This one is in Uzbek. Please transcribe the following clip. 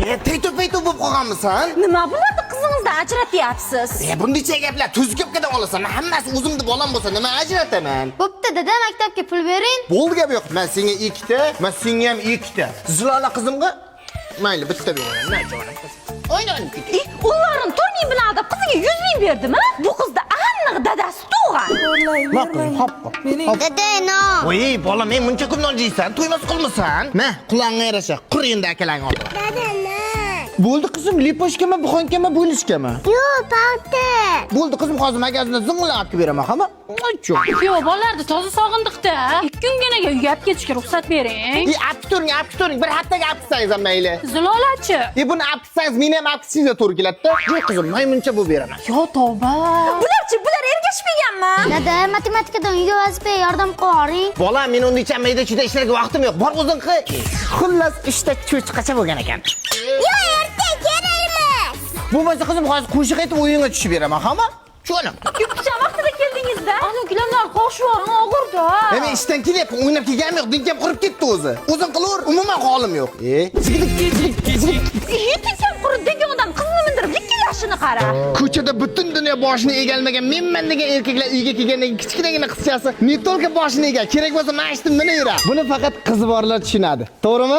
E, teytu-peytu bo'lib qolganmisan? Nima bularni qizingizdan ajratyapsiz? E, bundaycha gaplar tuzgibkadan olasan. Men hammasi o'zimni bolam bo'lsa, nima ajrataman? Bo'pti dada, maktabga pul bering. Bo'ldi, gap yo'q. Men senga ikkita, men senga ham ikkita. Zilola qizimga mayli bitta beraman. Na jonim qizim. O'ynaylik ket. E, ularni 4 ming bilan aldab qiziga 100 ming berdimi? Bu qizda aniq dadasi tug'an. Ma qizim, hop. Hop. Dada, non. Voy, bolam, men muncha ko'p non yeysan, to'ymas qilmisan? Ma, qulog'ingga yarasha. Qur endi akalang oldi. Dada, non. Bo'ldi qizim, лепёшка mi, буханка mi, bo'lishkami? Yo'q, palta. Bo'ldi qizim, hozir magazindan zing'illab olib kelib beraman, hamma? Cho'q. Yo'q, bolalarni toza sog'indiqda. 2 kunginaga uyga olib ketishga ruxsat bering. E, olib ketavering, olib ketavering. Bir haftaga olib ketsangiz ham mayli. Zilolachi. E, buni olib ketsangiz, meni ham olib ketishingizga to'g'ri keladi-da. Yo'q qizim, maymuncha bo'lib beraman. Yo tavba. Bularchi, bular ergashmaganmi? Dada, matematikadan uyga vazifa yordam qivoring. Bolam, men undaycha mayda-chuyda ishlarga vaqtim yo'q. Bor, o'zing qil. Xullas, ishda cho'chqacha bo'lgan ekan. Yo'q, erta kerak emas. Bo'lmasa qizim, hozir qo'shiq aytib o'yinga tushib beraman, hamma? Jonim. Yupcha vaqtida keldingizda. Anu gilamlar qo'shib yuboring, og'irda. E, men ishdan kelyapman, o'ynab kelganim yo'q, dinkam qurib ketdi o'zi. O'zing qilaver, umuman holim yo'q. E, zigidik, zigidik, zigidik. Yetinkam qurib degan odam qizini mindirib likillashini qara. Ko'chada butun dunyo boshini egalmagan menman degan erkaklar uyga kelgandan keyin kichkinagina qizchasi не только boshini egal, kerak bo'lsa masjidni minaveradi. Buni faqat qizi borlar tushunadi. To'g'rimi?